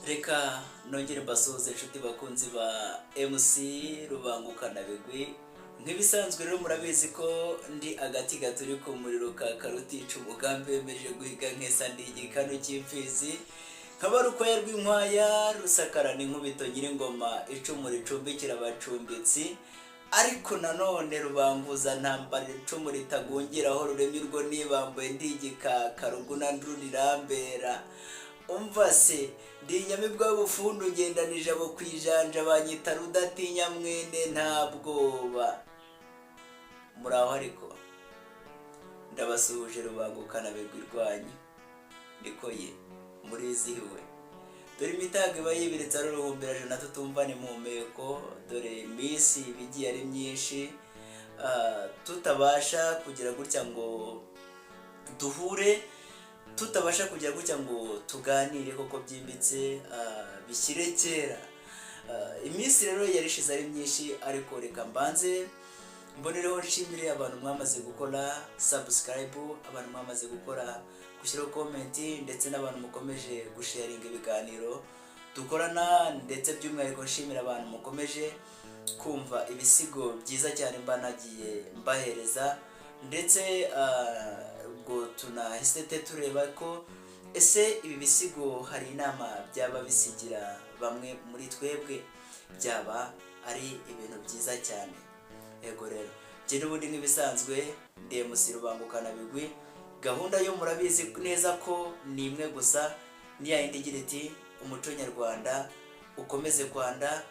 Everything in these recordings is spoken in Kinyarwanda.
Reka nongere mbasuhuze, inshuti bakunzi ba MC Rubangukanabigwi. Nk'ibisanzwe rero, murabizi ko ndi agati gaturi ku muriro ka karutica umugambi wemeje guhiga nkesa, ndi igikanu cy'imfizi, nkaba rukwaya rw'inkwaya, rusakarana inkubito, nyir'ingoma icumu ricumbikira abacumbitsi, ariko nanone rubanguza ntambara, icumu ritagungiraho ruremye urwo nibambuye, ndi igikaka ruguna rurambera. Umva se, ndi inyamibwa y'ubufundu, ngendanije abo ku ijanja, banyita rudatinya mwene nta bwoba. Muri aho ariko ndabasuhuje, rubangukana bigwi rwanyu niko ye murizihiwe. Dore imitago iba yibiritse ari uruhumbirajana, tutumvana impumeko. Dore iminsi iba igiye ari myinshi, tutabasha kugira gutya ngo duhure, tutabasha kugira gutya ngo tuganire koko byimbitse, bishyire kera. Iminsi rero yari ishize ari myinshi, ariko reka mbanze mbonereho nshimire abantu mwamaze gukora subscribe, abantu mwamaze gukora gushyiraho comment, ndetse n'abantu mukomeje gusharinga ibiganiro dukorana, ndetse by'umwihariko nshimira abantu mukomeje kumva ibisigo byiza cyane mba nagiye mbahereza. Ndetse ubwo tunahise tureba ko ese ibi bisigo hari inama byaba bisigira bamwe muri twebwe, byaba ari ibintu byiza cyane. Yego rero, njye n'ubundi nk'ibisanzwe ndi MC Rubangukanabigwi. Gahunda yo murabizi neza ko ni imwe gusa, ni ya yindi igira iti: "Umuco nyarwanda ukomeze kwanda,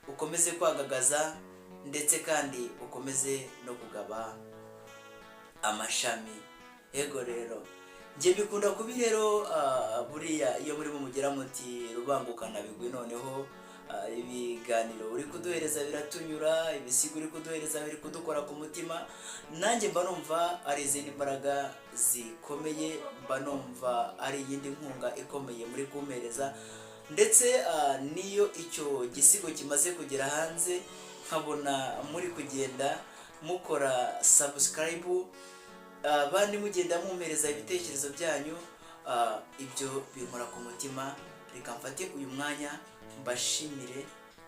ukomeze kwagagaza, ndetse kandi ukomeze no kugaba amashami." Yego rero, njye mbikunda kubi rero. Buriya iyo muri mugera muti: "Rubangukana bigwi, noneho ibiganiro uri kuduhereza biratunyura, ibisigo uri kuduhereza biri kudukora ku mutima," nanjye mba numva ari izindi mbaraga zikomeye, mba numva ari iyindi nkunga ikomeye muri kumpereza. Ndetse n'iyo icyo gisigo kimaze kugera hanze, nkabona muri kugenda mukora subscribe, abandi mugenda mumpereza ibitekerezo byanyu, ibyo binkora ku mutima. Reka mfate uyu mwanya mbashimire,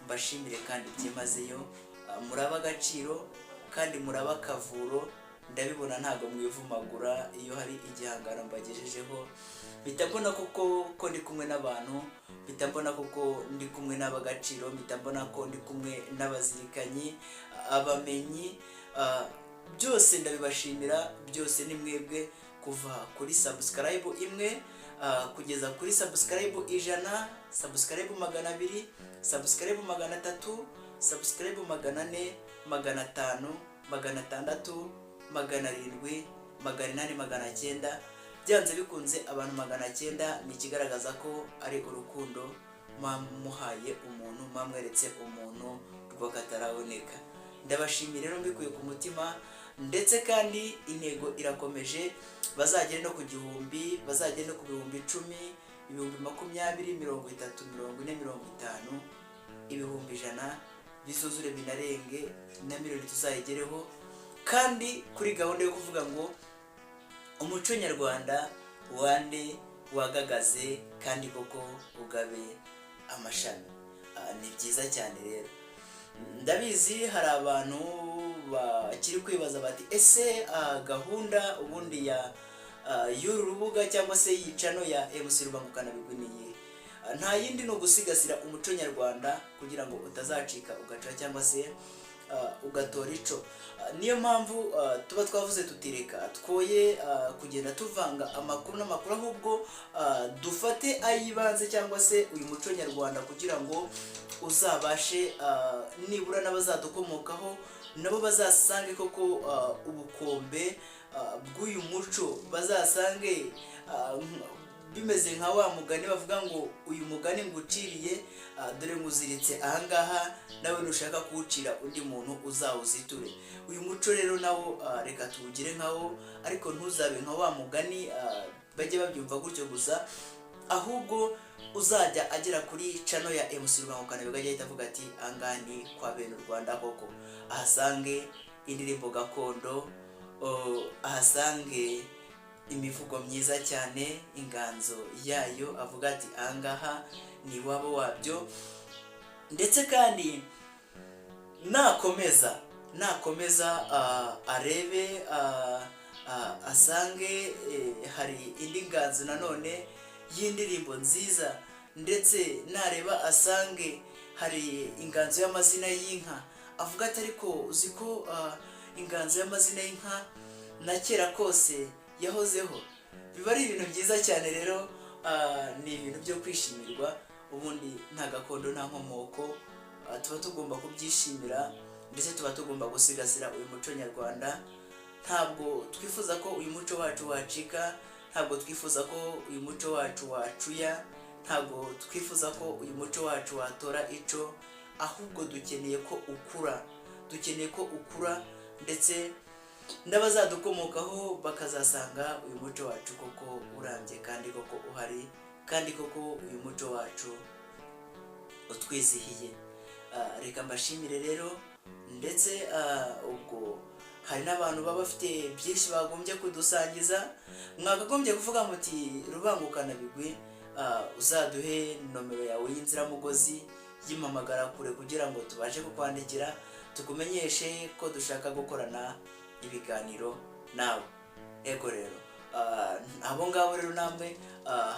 mbashimire kandi byimazeyo. Muraba agaciro kandi muraba akavuro, ndabibona ntabwo mwivumagura. Iyo hari igihangano mbagejejeho, mpita mbona koko ko ndi kumwe n'abantu, mpita mbona koko ndi kumwe n'abagaciro, mpita mbona ko ndi kumwe n'abazirikanyi, abamenyi. Byose ndabibashimira, byose ni mwebwe. Kuva kuri subscribe imwe kugeza kuri subscribe 100, subscribe 200, subscribe 300, subscribe 400, 500, 600, 700, 800, 900, byanze bikunze abantu 900 ni ikigaragaza ko ari urukundo muhaye umuntu, mwamweretse umuntu rw'akataraboneka. Ndabashimiye rero mbikuye ku mutima. Ndetse kandi intego irakomeje, bazagere no ku 1000, bazagere no ku 10,000, 20,000, 30,000, 40,000, 50,000, 100,000, bizuzure binarenge, na miliyoni tuzayigereho. Kandi kuri gahunda yo kuvuga ngo umuco nyarwanda wande wagagaze kandi koko ugabe amashami. Ni byiza cyane rero. Ndabizi hari abantu bakiri kwibaza bati: "Ese gahunda ubundi ya y'uru rubuga cyangwa se iyi channel ya MC Rubangukana Bigwi ni iyihe?" Nta yindi, ni ugusigasira umuco nyarwanda kugira ngo utazacika ugaca cyangwa se ugatora ico. Niyo mpamvu tuba twavuze tutireka twoye kugenda tuvanga amakuru n'amakuru, ahubwo dufate ay'ibanze cyangwa se uyu muco nyarwanda, kugira ngo uzabashe nibura n'abazadukomokaho nabo bazasange koko ubukombe bw'uyu muco, bazasange bimeze nka wa mugani bavuga ngo: "Uyu mugani nguciriye, dore nguziritse ahangaha, nawe nushaka kuwucira undi muntu uzawuziture." Uyu muco rero nawo reka tuwugire nkawo, ariko ntuzabe nka wa mugani bajye babyumva gutyo gusa, ahubwo uzajya agera kuri channel ya MC Rubangukana ajya ahita avuga ati: "Ahangaha ni kwa bene u Rwanda koko." Ahasange indirimbo gakondo, ahasange Imivugo myiza cyane, inganzo yayo, avuga ati ahangaha ni iwabo wabyo. Ndetse kandi nakomeza arebe, asange hari indi nganzo nanone y'indirimbo nziza. Ndetse nareba asange hari inganzo y'amazina y'inka, avuga ati ariko uzi ko inganzo y'amazina y'inka na kera kose yahozeho. Biba ari ibintu byiza cyane rero, ni ibintu byo kwishimirwa. Ubundi nta gakondo nta nkomoko, tuba tugomba kubyishimira, ndetse tuba tugomba gusigasira uyu muco nyarwanda. Ntabwo twifuza ko uyu muco wacu wacika, ntabwo twifuza ko uyu muco wacu wacuya, ntabwo twifuza ko uyu muco wacu watora ico, ahubwo dukeneye ko ukura, dukeneye ko ukura, ndetse n'abazadukomokaho bakazasanga uyu muco wacu koko urambye, kandi koko uhari, kandi koko uyu muco wacu utwizihiye. Reka mbashimire rero. Ndetse ubwo hari n'abantu baba bafite byinshi bagombye kudusangiza. Mwakagombye kuvuga muti: "Rubangukana bigwi, uzaduhe nomero yawe y'inziramugozi y'impamagara kure kugira ngo tubashe kukwandikira tukumenyeshe ko dushaka gukorana ibiganiro nawe." Ego rero, abo ngabo rero namwe,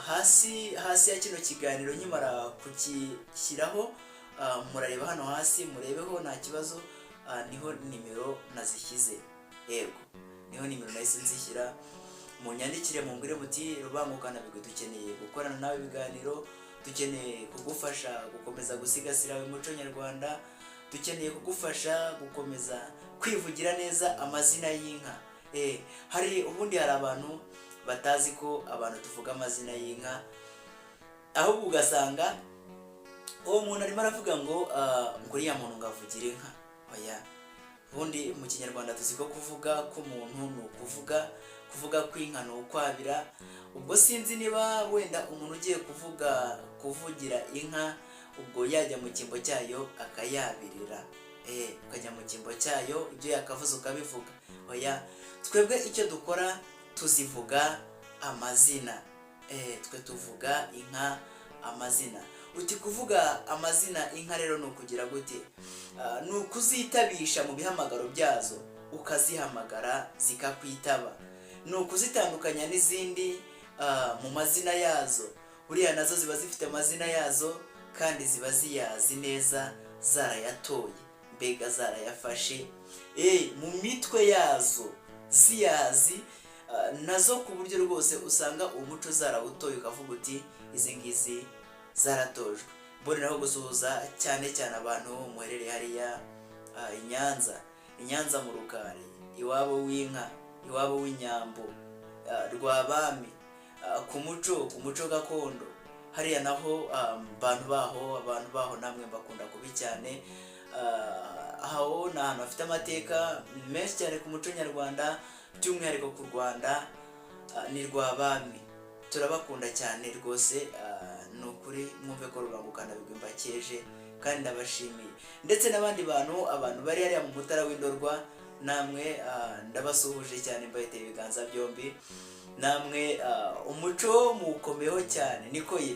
hasi ya kino kiganiro nkimara kukishyiraho, murareba hano hasi, murebeho, nta kibazo, niho nimero nazishyize. Yego, niho nimero nahise nzishyira. Munyandikire, mumbwire muti: "Rubangukana bigwi, dukeneye gukorana nawe ibiganiro, dukeneye kugufasha gukomeza gusigasira umuco nyarwanda, dukeneye kugufasha gukomeza kwivugira neza amazina y'inka." Hari ubundi hari abantu batazi ko abantu tuvuga amazina y'inka, ahubwo ugasanga uwo muntu arimo aravuga ngo uriya muntu ngo avugire inka. Oya, ubundi mu Kinyarwanda tuzi ko kuvuga k'umuntu ni ukuvuga, kuvuga kw'inka ni ukwabira. Ubwo sinzi niba wenda umuntu ugiye kuvuga, kuvugira inka, ubwo yajya mu cyimbo cyayo akayabirira, ukajya mu cyimbo cyayo, ibyo yakavuze ukabivuga. Oya, twebwe icyo dukora tuzivuga amazina. Twe tuvuga inka amazina. Uti kuvuga amazina inka rero ni ukugira gute? Ni ukuzitabisha mu bihamagaro byazo, ukazihamagara zikakwitaba. Ni ukuzitandukanya n'izindi mu mazina yazo. Buriya nazo ziba zifite amazina yazo, kandi ziba ziyazi neza, zarayatoye, mbega zarayafashe mu mitwe yazo, ziyazi nazo, ku buryo rwose usanga umuco zarawutoye, ukavuga uti izi ngizi zaratojwe. Mboneraho gusuhuza cyane cyane abantu muherereye hariya i Nyanza, i Nyanza mu Rukari, iwabo w'inka, iwabo w'inyambo, Rwabami, ku muco gakondo hariya naho. Abantu baho namwe mbakunda kubi cyane. Aho ni ahantu hafite amateka menshi cyane ku muco nyarwanda, by'umwihariko ku Rwanda, ni Rwabami. Turabakunda cyane rwose. Ni ukuri mwumve ko Rubangukana bigwi mbakeje kandi ndabashimiye. Ndetse n'abandi bantu, abantu bari hariya mu Mutara w'Indorwa, namwe ndabasuhuje cyane, mbaheteye ibiganza byombi. Namwe umuco muwukomeyeho cyane. Niko ye,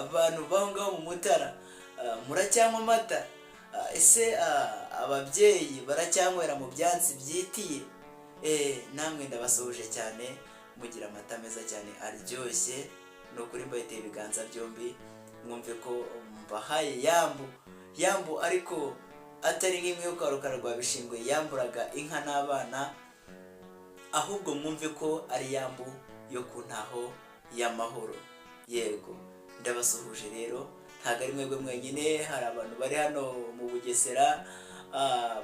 abantu baho ngaho mu Mutara, muracyanywa amata? Ese ababyeyi baracyanywera mu byansi byitiye? Namwe ndabasuhuje cyane. Mugira amata meza cyane aryoshye. Ni ukuri mbaheteye ibiganza byombi, mwumve ko mbahaye yambu yambu, ariko atari nk'imwe yo kwa Rukara rwa Bishingwe yamburaga inka n'abana, ahubwo mwumve ko ari yambu yo ku ntaho y'amahoro. Yego, ndabasuhuje rero. Ntabwo ari mwebwe mwenyine, hari abantu bari hano mu Bugesera,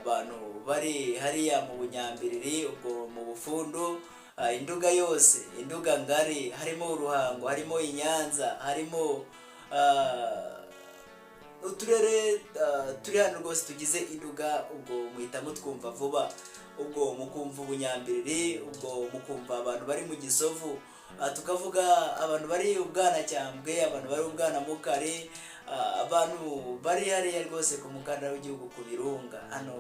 abantu bari hariya mu Bunyambiriri, ubwo mu Bufundu, Induga yose, Induga ngari, harimo Uruhango, harimo Inyanza, harimo uturere turi hano rwose tugize Induga. Ubwo muhita mutwumva vuba, ubwo mukumva Ubunyambiriri, ubwo mukumva abantu bari mu Gisovu, tukavuga abantu bari Ubwanacyambwe, abantu bari Ubwanamukari, abantu bari hariya rwose ku mukandara w'igihugu ku Birunga hano.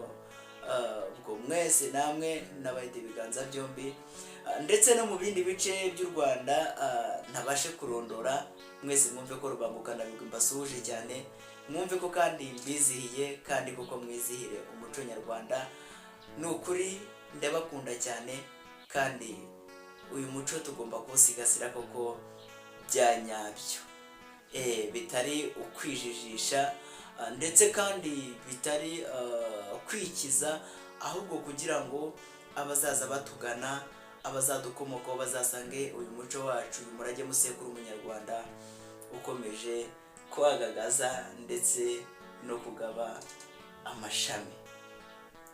Ubwo mwese namwe nabahita ibiganza byombi. Ndetse no mu bindi bice by'u Rwanda ntabashe kurondora. Mwese mwumve ko Rubangukanabigwi mbasuhuje cyane, mwumve ko kandi mbizihiye, kandi koko mwizihire umuco nyarwanda. Ni ukuri ndabakunda cyane, kandi uyu muco tugomba kuwusigasira koko bya nyabyo, bitari ukwijijisha, ndetse kandi bitari kwikiza, ahubwo kugira ngo abazaza batugana, abazadukomokaho, bazasange uyu muco wacu, uyu murage musekuru umunyarwanda ukomeje kwagagaza ndetse no kugaba amashami.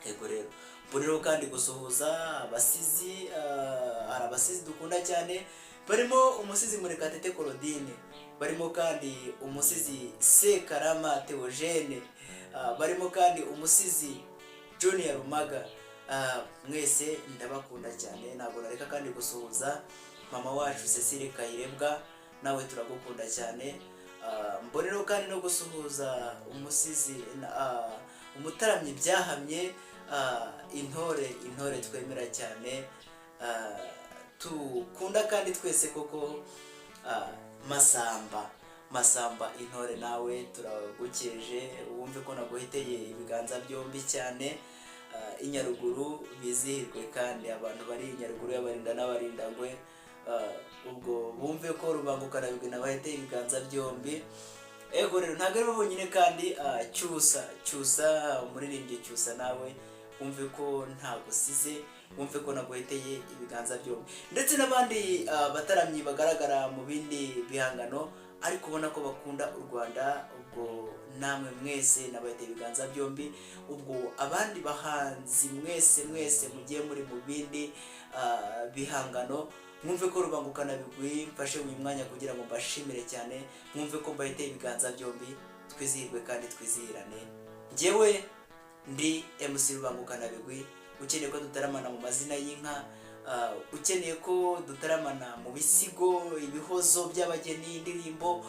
Yego rero, mboneraho kandi gusuhuza abasizi. Hari abasizi dukunda cyane, barimo umusizi Murekatete Claudine, barimo kandi umusizi Sekarama Theogene, barimo kandi umusizi Junior Rumaga. Mwese ndabakunda cyane. Ntabwo nareka kandi gusuhuza mama wacu Cecile Kayirebwa, nawe turagukunda cyane. Mboneraho kandi no gusuhuza umusizi, umutaramyi byahamye, intore, intore twemera cyane, tukunda kandi twese koko, Masamba. Masamba intore, nawe turagukeje, wumve ko naguheteye ibiganza byombi cyane. I Nyaruguru bizihirwe, kandi abantu bari i Nyaruguru y'Abarinda n'Abarindangwe, ubwo bumve ko Rubangukanabigwi nabaheteye ibiganza byombi. Ego rero, ntabwo ari bo bonyine kandi, Cyusa, Cyusa umuririmbyi Cyusa, nawe wumve ko ntagusize, wumve ko naguheteye ibiganza byombi, ndetse n'abandi bataramyi bagaragara mu bindi bihangano ariko ubona ko bakunda u Rwanda. Ubwo namwe mwese nabaheteye ibiganza byombi. Ubwo abandi bahanzi mwese mwese mugiye muri mu bindi bihangano, mwumve ko Rubangukanabigwi mfashe uyu mwanya kugira ngo mbashimire cyane, mwumve ko mbaheteye ibiganza byombi. Twizihirwe kandi twizihirane. Njyewe ndi MC Rubangukanabigwi. Ukeneye ko dutaramana mu mazina y'inka, ukeneye ko dutaramana mu bisigo, ibihozo by'abageni, indirimbo,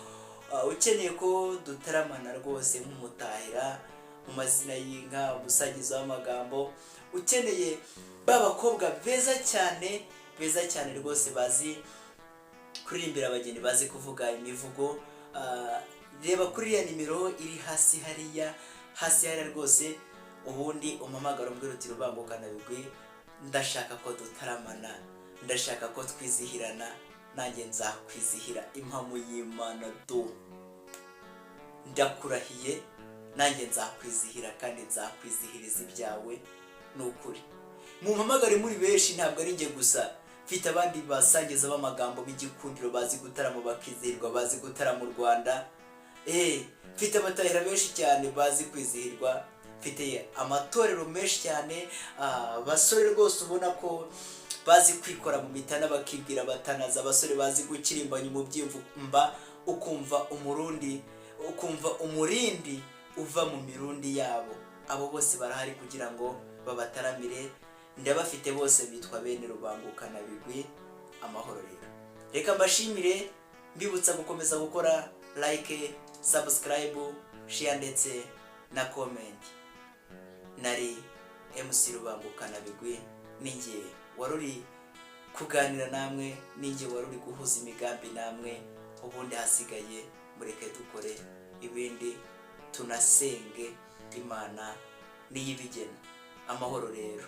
ukeneye ko dutaramana rwose nk'umutahira mu mazina y'inka, umusagizo w'amagambo, ukeneye ba bakobwa beza cyane, beza cyane rwose, bazi kuririmbira abageni, bazi kuvuga imivugo, reba kuri iriya nimero iri hasi hariya, hasi hariya rwose, ubundi umpamagara umbwira uti: "Rubangukanabigwi, ndashaka ko dutaramana, ndashaka ko twizihirana." Nanjye nzakwizihira, impamo y'Imana do, ndakurahiye, nanjye nzakwizihira kandi nzakwizihiriza ibyawe. Ni ukuri mumpamagare muri benshi, ntabwo ari njye gusa. Mfite abandi basangiza b'amagambo b'igikundiro, bazi gutarama bakizihirwa, bazi gutarama u Rwanda. Mfite abatahira benshi cyane bazi kwizihirwa, mfite amatorero menshi cyane, abasore rwose ubona ko bazi kwikora mu mitana bakibwira batanaza, abasore bazi gukirimbanya umubyimba, ukumva umurundi, ukumva umurindi uva mu mirundi yabo. Abo bose barahari kugira ngo babataramire. Ndabafite bose, bitwa bene Rubangukanabigwi. Amahoro rero, reka mbashimire, mbibutsa gukomeza gukora like, subscribe, share ndetse na comment. Nari MC Rubangukanabigwi, ninjye wari uri kuganira namwe, ninjye wari uri guhuza imigambi namwe. Ubundi hasigaye mureke dukore ibindi, tunasenge Imana niyibigena. Amahoro rero.